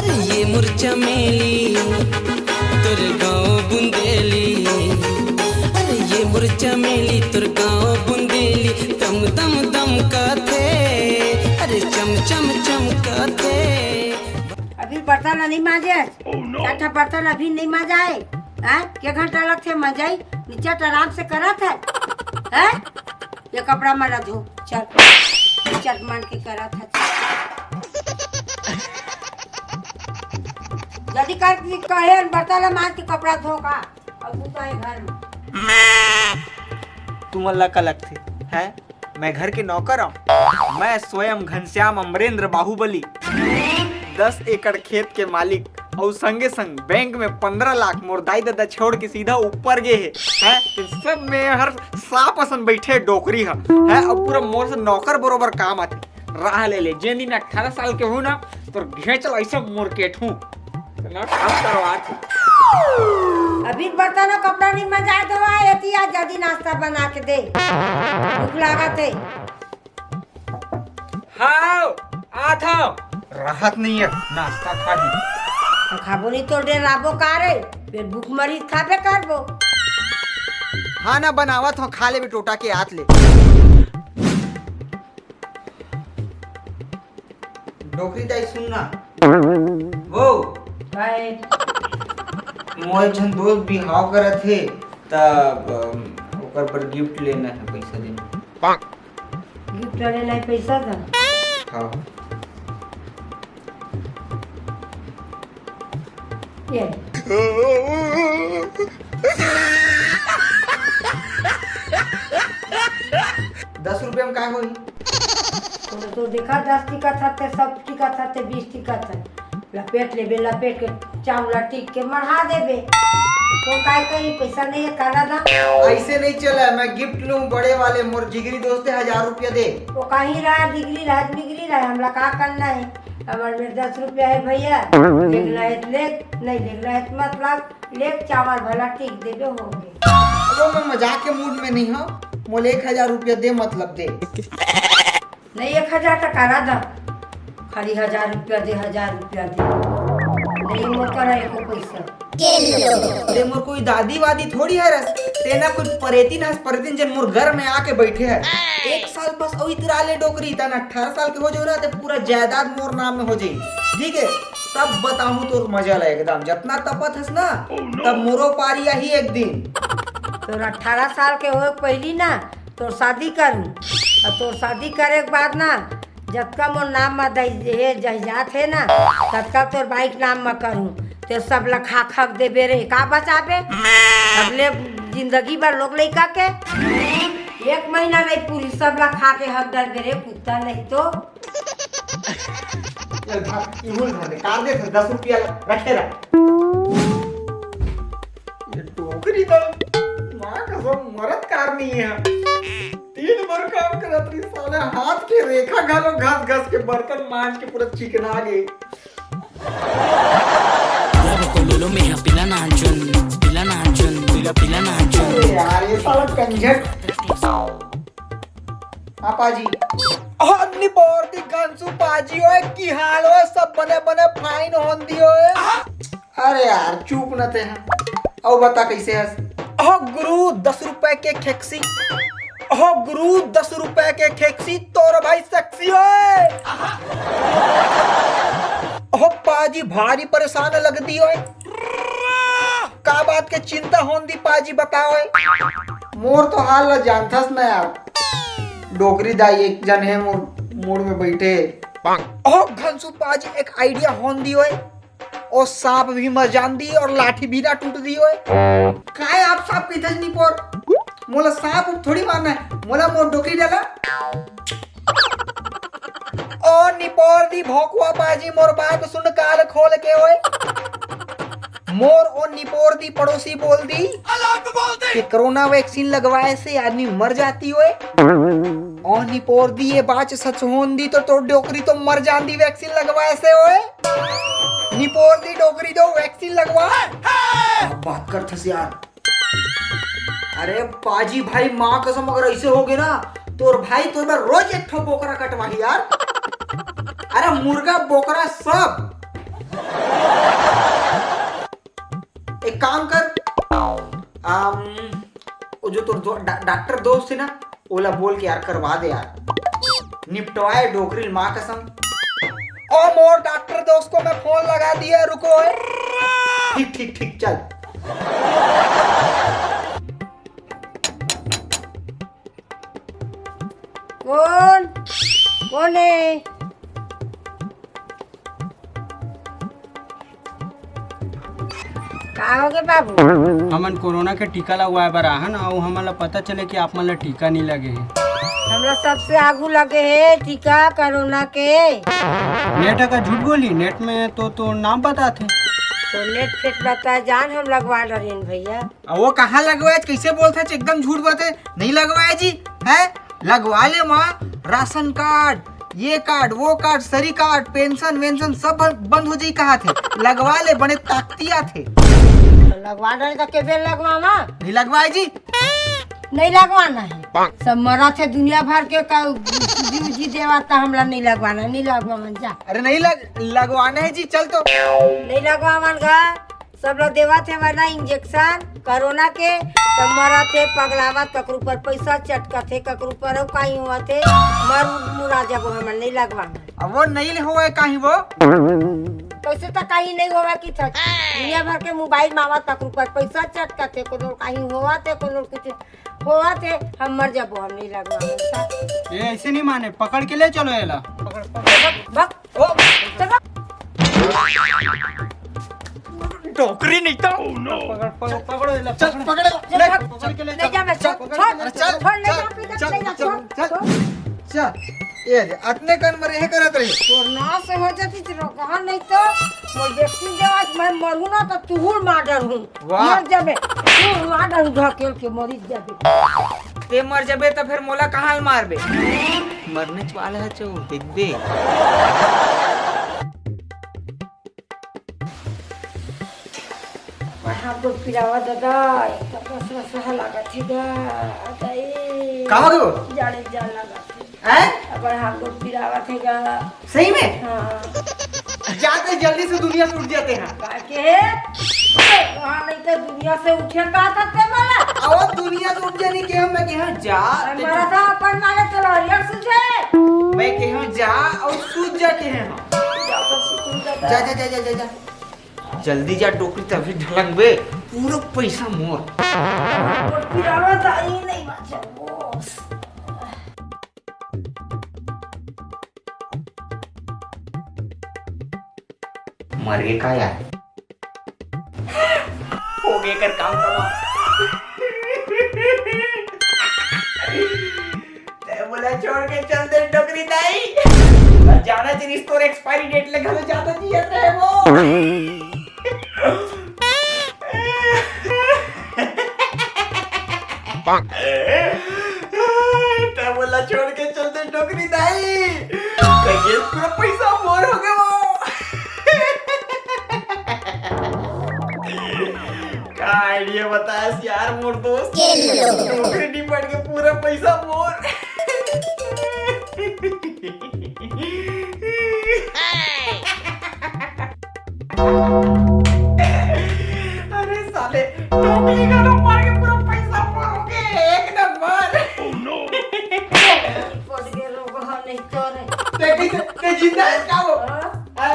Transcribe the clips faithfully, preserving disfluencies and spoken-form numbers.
ये मोर चमेली तोर गाँव बुंदेली, अरे ये मोर चमेली तोर गाँव बुंदेली, दम दम दम काथे, अरे चम चम चम काथे। अभी बर्तन नहीं मांजे? चार ठा बर्तन अभी नहीं मांजा है? हाँ, के घंटा लगथे मंजाई? नीचे तो आराम से करत है। हैं? ये कपड़ा मन ला धो, चल। चल, मन के करत है। जल्दी कर, कहे बर्तन ला मांज के कपड़ा धो का, अब तू तो है घर में। तुमन ला का लगथे, हैं? मैं घर के नौकर हूँ। मैं स्वयं घनश्याम अमरेंद्र बाहुबली, दस एकड़ खेत के मालिक, अउ संगे संग बैंक में पंद्रह लाख मोर दाई ददा छोड़ के सीधा ऊपर गे हे। हैं? इन सब में हर सांप असन बैठे डोकरी ह, हैं? अब पूरा मोर से नौकर बरोबर काम आथे। राह ले ले, जेन दिन अठारह साल के हो ना, तोर घेंच ला ऐसे मोर केट हूँ। ना काम करवा थे। अभी बर्तन अउ कपड़ा नहीं मंजाए, धोवा एती आ, जल्दी नाश्ता बना के दे, भूख लागत है। हाव, आत हव। रहत नहीं है, नाश्ता खा ली। तो खाबो नहीं तो डेराबो का रे, फिर भूख मरी खाबे करबो। हाँ ना, बनावत हव, खा लेबे टोटा के आत ले। डोकरी दाई सुन ना। वो। काय? मोर एक झन दोस्त बिहाव करत हे, त, अम, ओकर बर गिफ्ट लेना है, पैसा देना। गिफ्ट लेना है, पैसा था? हाँ। ये। दस रुपया में का होही? तो, तो देखा, दस टिकट हते, सब टिकट हते, बीस टिकट है। लपेट लेबे, लपेट के चावल टिक के मढ़ा देबे। तो काय कही, पैसा नहीं है, काला दा। ऐसे नहीं चला, मैं गिफ्ट लूं बड़े वाले, मोर जिगरी दोस्त है, हजार रुपया दे। वो कहीं रहा, डिग्री रहा, मिगरी रहा, हमला का करना है? हमारे में दस रुपया है भैया, लेगना है तो ले, नहीं लेगना है तो मत लाओ, ले चावल भला टिक देबे, हो गए। अब मैं मजाक के मूड में नहीं हूँ, मोले एक हजार रुपया दे, मतलब दे। नहीं, एक हजार टका ना दा, खाली हजार रुपया दे, हजार रुपया दे। नहीं मोर करा एको पैसा। अरे मोर कोई दादी वादी थोड़ी हरस, तेना कुछ परेतिन हस, परेतिन जन मोर घर में आके बैठे है। एक साल बस अउ इतरा ले डोकरी, तन अठारह साल के हो जाओ ना, ते पूरा जायदाद मोर नाम में हो जाई। ठीक है, तब बताहूँ तोर मजा ला एकदम, जतना तपत हस ना, तब मोरो पारी आही एक दिन। तोर अठारह साल के होए के पहिली ना तोर शादी करूँ, अउ तोर शादी करे के बाद ना जतका मोर नाम म दहेज जात हे ना, ततका तोर बाई के नाम म करूँ। ते सब ला खा खा के देबे रे, का बचाबे? अब ले जिंदगी भर लोग लइका के एक महीना नहीं पूरी, सब ला खा के हक डरबे रे कुत्ता, नहीं तो। चल भाग, इहुल धर दे, काट दे, दस रुपया रखे रह। ये टोकरी तो माँ कसम मरद कार नहीं है। दिन भर काम करत रही साले, हाथ के रेखा घलो घस घस के बर्तन मांज के पूरा चिकना गे। Love को लोलो में है पिला ना चुन, पिला ना चुन, पिला पिला ना चुन। अरे यार, ये साला कंजर। हाँ पाजी। हाँ निपोर दी घनसू पाजी ओए, की हाल ओए? सब बने बने फाइन होन दी ओए। अरे यार चुप न ते हैं। अउ बता कैसे हस? ओह गुरु दस रुपए के खेक्सी, ओह गुरु दस रुपए के खेक्सी, तोर भाई सेक्सी ओए। ओह पाजी भारी परेशान लगदी ओए। का बात के चिंता होन दी पाजी बताओ ए? मोर तो हाल ला जानथस न यार। डोकरी दाई एक जन हे मोर मूड में बैठे। ओ घनसू पाजी एक आइडिया होन दी ओए। ओ सांप भी मर जान दी और लाठी भी ना टूट दी ओए। काय आप सांप पीथस निपोर? मोला सांप उप थोड़ी मारना है। मोला मोर डोकरी डाला। ओ निपोर दी भोकवा पाजी मोर बात सुन काल खोल के ओए। मोर ओ निपोर दी पड़ोसी बोल दी कि कोरोना वैक्सीन लगवाए से आदमी मर जाती ओए। ओ निपोर दी ये बात सच होन दी तो तोर डोकरी तो मर जान दी वैक्सीन लगवाए से ओए। निपोर दी डोकरी दो वैक्सीन लगवा। अब बात कर थस यार। अरे पाजी भाई, माँ कसम, अगर ऐसे होगे ना, तोर भाई तोर बर रोज एक ठो बोकरा कटवाही यार। अरे मुर्गा बोकरा सब। तोर दो, डा-, डॉक्टर दोस्त हे ना, ओला बोल के यार करवा दे यार, निपटवाए डोकरी ल माँ कसम। ओ मोर डॉक्टर दोस्त को मैं फोन लगा दिया, रुको है। ठीक ठीक ठीक, चल। कौन? कौन है? का होगे बाबू? हमन कोरोना के टीका लगवाए बर आहन, अउ हमन ला पता चले कि आप मन ला टीका नइ लगे हे। हमला सबसे आगू लगे हे टीका कोरोना के। नेट ह का झूठ बोली? नेट में तो तोर नाम बताथे। तो नेट फेट बताए जान हम लगवा डरेन भैया। अब वो कहाँ लगवाए, कैसे बोलथे, एकदम झूठ बोलथे, नहीं लगवाए जी, है लगवा ले माँ। राशन कार्ड, ये कार्ड, वो कार्ड, सरी कार्ड, पेंशन वेंशन सब बन-, बंद हो जाई कहा थे, लगवा ले, बने ताकती आथे। तो लगवा डरे तो के बेर लगवावा? नहीं लगवाए जी। नहीं लगवाना है। सब मरत हे दुनिया भर के का, जी, जी देवा ता हमला नहीं लगवाना, नहीं लगवावन जा। अरे नहीं लग-, लगवाना है जी, चल तो। नहीं लगवावन गा। सब लोग देवत हे वरना इंजेक्शन कोरोना के, त मरत हे, पगलावत, ककरो ऊपर पैसा चटकत हे, ककरो ऊपर अउ काई होवत हे, मर मुरा जबो हमन नहीं लगवाना। अब वो नहीं होवे काई वो। कैसे तो काई नहीं होवे कि था। दुनिया भर के मोबाइल में आवत, ककरो ऊपर पैसा चटकत हे, कोनो काई होवत हे, कोनो कुछ होवत हे, हम मर जबो, हम नहीं लगवाना। ये ऐसे नहीं माने, पकड़ के ले चलो एला। पकड़, पकड़, बक, बक। ओ, चलो। डोकरी नहीं तो। पकड़, पकड़, पकड़ो, ले, चल, पकड़। पकड़, ले, ले, पकड़ के ले, ले जा, मैं चल, छोड़, पकड़ छोड़, के ले, चल, छोड़, ले जा, चल, पकड़ के ले जा, चल, छोड़, चल, छोड़। चल। ये दे, अतने कन मरे हे करत रही। तोर नाश हो जाती तो कहा नहीं तो, मैं देखती जो आज मैं मरूँ ना तो तुहुर मार डरूँ। वाह। मर जाबे, तुहुर मार डरूँ, ढकेल के मरी जाबे। ते मर जाबे तो फिर मोला कहाँ मारबे? मरने वाला है चो, देखबे। मैं हाथ गोड़ पिरावा दादा, एकदम रस रस लागत हे गा, दाई। का हो गयो? जाड़े जाड़ लागत हे। हैं? अगर हाथ गोड़ पिरावत हे गा। सही में? हाँ। जाते जल्दी से दुनिया से उठ जाते हैं। का के? वहाँ नहीं तो दुनिया से उठे का सकते वाला? और दुनिया से उठ जाने के हम, मैं कहा जा। मैं ते मरा था अपन मारे चलो, रियल सुझे। मैं कहा जा और सूझ जा के हैं हम। जा तो सुकून दादा। जा, जा, जा, जा, जा, जा। जल्दी जा टोकरी, तभी ढलक बे। पूरा पैसा मोर। और पिरावा दाई नहीं बाचा, बॉस। मर गे का यार? हो गे कर काम तमाम। ते मोला छोड़ के चल दे डोकरी दाई। जाना जिनिस तोर एक्सपायरी डेट ले घलो जादा जियत रहे वो। ते मोला छोड़ के चल दे डोकरी दाई। कहिए पूरा पैसा मोर हो गया वो। का आइडिया बतायस यार मोर दोस्त। डोकरी निपट के पूरा पैसा मोर। अरे साले, टोकरी का नंबर के पूरा पैसा मोर हो गए, एक नंबर। पड़ गए लोग, हाँ, नहीं तो रे। ते कैसे, ते जिंदा है क्या वो? हाँ? हाँ?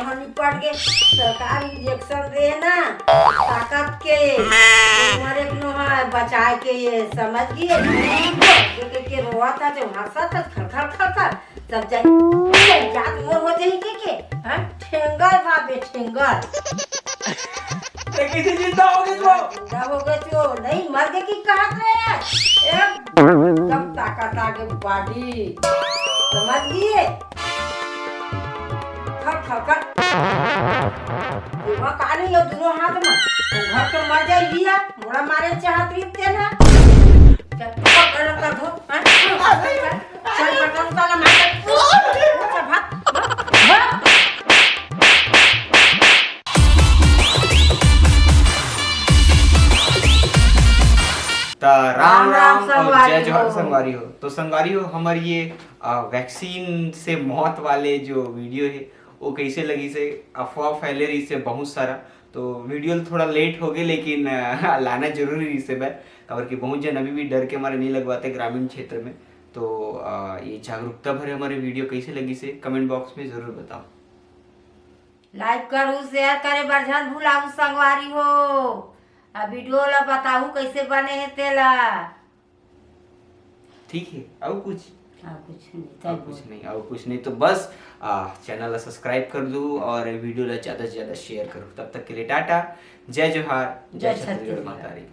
हाँ, नहीं पड़ गए। सरकार इंजेक्शन दे ना, ताकत के। उम्र एक नो है, बचाए के ये, समझ गए? के, के, के रोआ था, जो हंसा था, खर, खर, खर, खर। सब जाई, जात मोर हो जाई के के? हाँ? ठेंगल भाबे, ठेंगल। ते कैसे जिंदा हो गए तो? जिंदा हो गए तो, नहीं मर गए कि कहा थे? एकदम ताकत आ गए बॉडी। समझ गए? खट, खट, खट। वो का नहीं हो दोनों हाथ में। तो घर के मर जाए लिया, मोड़ा मारे चाहत रही ते ना। चल, पकड़ कर दो, हाँ? चल, चल, बटन ताला मार। चल, भाग, भाग, भाग। त राम राम राम राम और संगवारी जय जोहार हो। संगवारी हो। तो संगवारी हो, हमर ये, अ, वैक्सीन से मौत वाले जो वीडियो हे, वो कैसे लगिस हे, अफवाह फैले रहिस हे बहुत सारा। तो वीडियो थोड़ा लेट हो गए, लेकिन, अ, लाना जरूरी रहिस हे मैं। काबर कि बहुत जन अभी भी डर के मारे नहीं लगवाते ग्रामीण क्षेत्र में। तो आ, ये जागरूकता भरे हमारे वीडियो कैसे लगिस हे, कमेंट बॉक्स में जरूर बताओ। लाइक करू, शेयर करे बर झन भुलाऊ संगवारी हो। आ वीडियो ला बताहू कैसे बने हे तेला। ठीक है, अउ कुछ? अउ कुछ नहीं, अउ कुछ नहीं, अउ कुछ नहीं तो बस चैनल ला सब्सक्राइब कर दू और वीडियो ला ज्यादा से ज्यादा शेयर करू। तब तक के लिए टाटा, जय जोहार, जय छत्तीसगढ़ माता री।